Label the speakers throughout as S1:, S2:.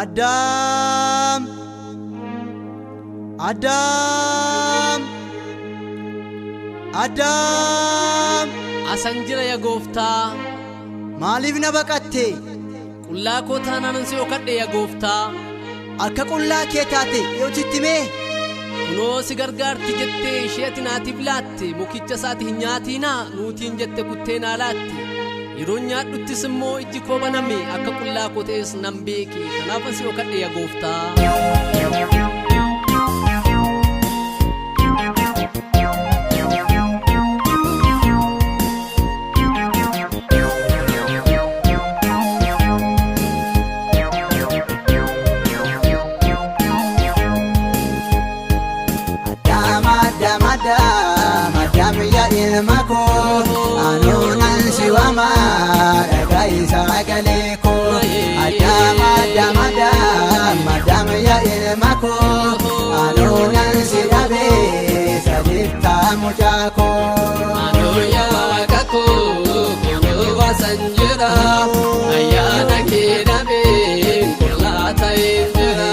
S1: Addaam! Addaam! Addaam!
S2: Asan jira yaa gooftaa.
S1: Maaliif na baqatte?
S2: Qullaa koo taanaan si dhokadhe yaa gooftaa.
S1: Akka qullaa kee taate eenyutti himee?
S2: Kunoo si gargaarti jettee ishee ati naatiif laatte, mukicha isaati hin nyaatiinaa nuutiin jette kuttee naa laatte. Yeroo nyaadhuttis immoo ijji koo baname, akka qullaa koo ta'es nan beeke. Kanaafan si dhokadhe yaa gooftaa.
S1: Addaam, Addaam, Addaam, Addaam yaa ilma koo, anuunan si waama, dhaga'i sagalee koo. Addaam, Addaam, Addaam, Addaam yaa ilma koo, anuunan si dhabe, sadiiftaa mucaa koo.
S2: Anoo yaa waaqa koo, kunoo waasan jira, ayyaana kee dhabeen qullaa ta'een jira.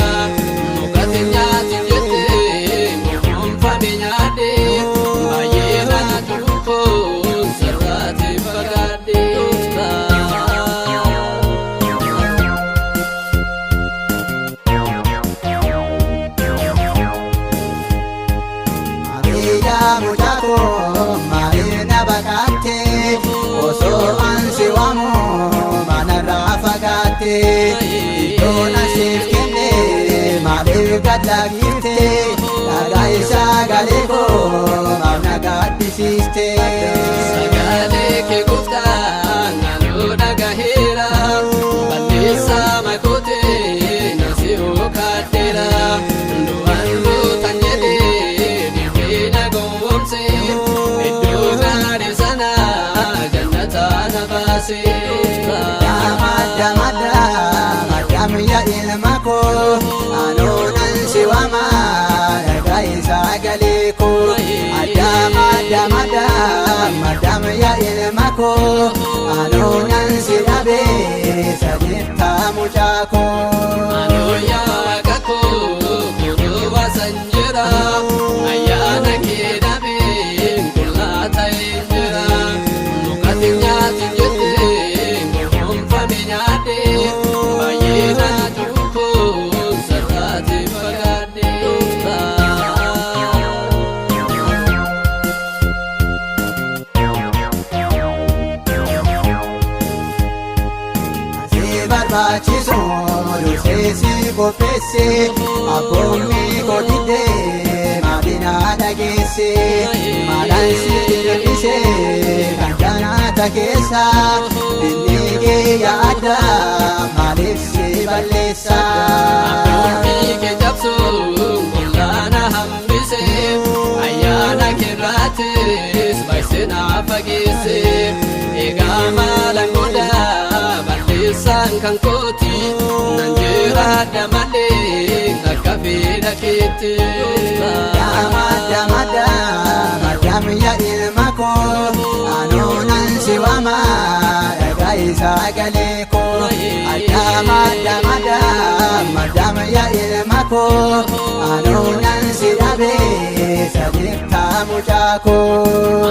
S2: Mukati nyaatin jettee mukuunfame nyaadhe, baay'ee na cuubboo sirraatti fagaadhe.
S1: Maariyaa mucaa koo, maaliif na baqatte? Osoo an si waamu manarraa fagaatte. Iddoon an siif kenne maaliif gad lakkifte? Dhaga'i sagalee koo, maaf na gaddisiiste?
S2: Sagalee kee gooftaa naannoo dhagaheera, balleessaa makootee na si hookadheera. Du'aan gootan jedhee dhibbee na gowwoomse, iddoo gaarii sana jannataa na baase.
S1: Addaam, Addaam, Addaam, Addaam yaa ilma koo, anuunan si waama, dhaga'i sagalee koo. Addaam, Addaam, Addaam, Addaam yaa ilma koo, anuunan si dhabe, sadiiftaa mucaa koo.
S2: Anoo yaa waaqa koo, kunoo waasan jira, ayyaana kee dhabeen qullaa ta'een jira. Mukati nyaatin jettee mukuunfame nyaadhe, baay'ee na cuubboo sirraatti fagaadhe.
S1: Si barbaachisu dursee si qopheesse, abboommi koo diddee maadina dhageesse. Maalaan si hir'ise kan janaata keessa, dinni kee yaadda maaliif si balleessa?
S2: Abboommi kee cabsuun qullaa na hambise, ayyaana keerraatis baay'isee na fageesse. Egaa maalan godhaa, balleessaan kan kooti, nan jiraadha malee akka fedha keetti.
S1: Addaam, Addaam, Addaam, Addaam yaa ilma koo, anuunan si waama, dhaga'i sagalee koo. Addaam, Addaam, Addaam, Addaam yaa ilma koo, anuunan si dhabe, sadiiftaa mucaa koo.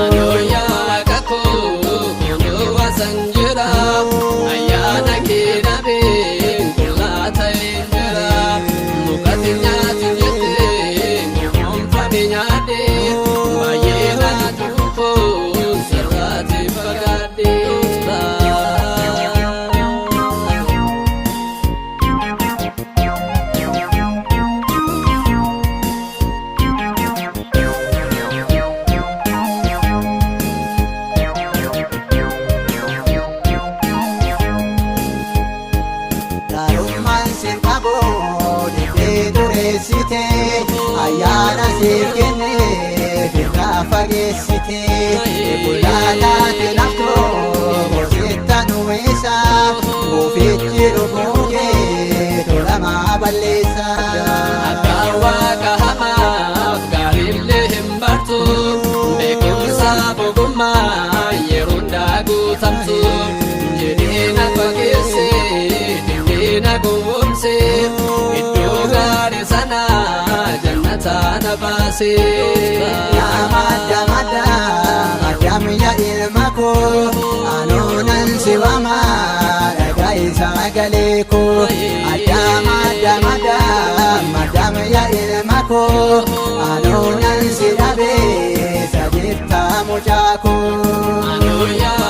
S2: Anoo yaa waaqa koo, kunoo waasan jira, ayyaana kee dhabeen qullaa ta'een jira. Mukati nyaatin jettee mukuunfame nyaadhe, baay'ee na cuubboo sirraatti fagaadhe.
S1: Gaarummaan sin qabu dhibbee dureessite, ayyaana siif kenne firraa fageessite. Qullaa taate laftoo gorsetta nuwisa, goofichi lubbuu kee tolamaa balleessa.
S2: Akka waaqa hamaaf gaariillee hin bartu, beekumsa ogummaa yeroo hundaa guutamtu. Jedhee na fageesse, diddee na gowwoomse. na baase.
S1: Yaa madda madda maddaam yaa ilma koo anuunan si waama dhaga'i sagalee koo. Adda madda madda maddaam yaa ilma koo anuunan si dhabee sajirtaa mucaa koo.
S2: Anoo yaa.